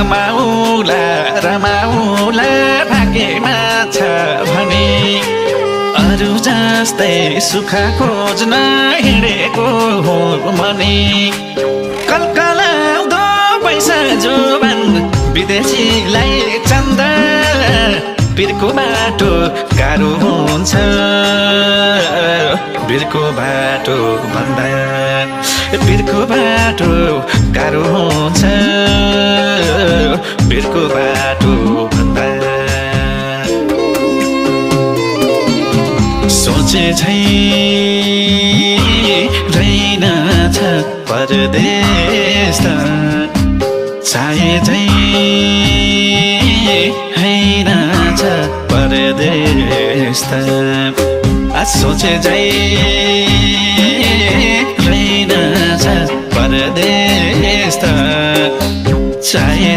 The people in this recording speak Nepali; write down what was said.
रमाउला रमाउला भाग्यमा छ भने अरू जस्तै सुख खोज्न हिँडेको हो भने कलकलाउँदो पैसा जोबान विदेशीलाई चन्द बिर्को बाटो गाह्रो हुन्छ बिर्को बाटो भन्दा बिर्को बाटो गाह्रो हुन्छ बिर्को बाटो भन्दा सोचे झै रहेनछ परदेश त चाहे झै हैनछ परदेश त सोचे झै रहेनछ परदेश त चाहे